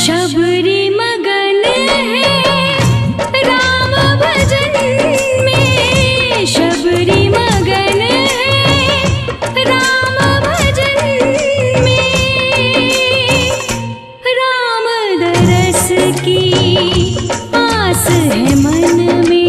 शबरी मगन है राम भजन में, शबरी मगन है राम भजन में। राम दरस की आस है मन में।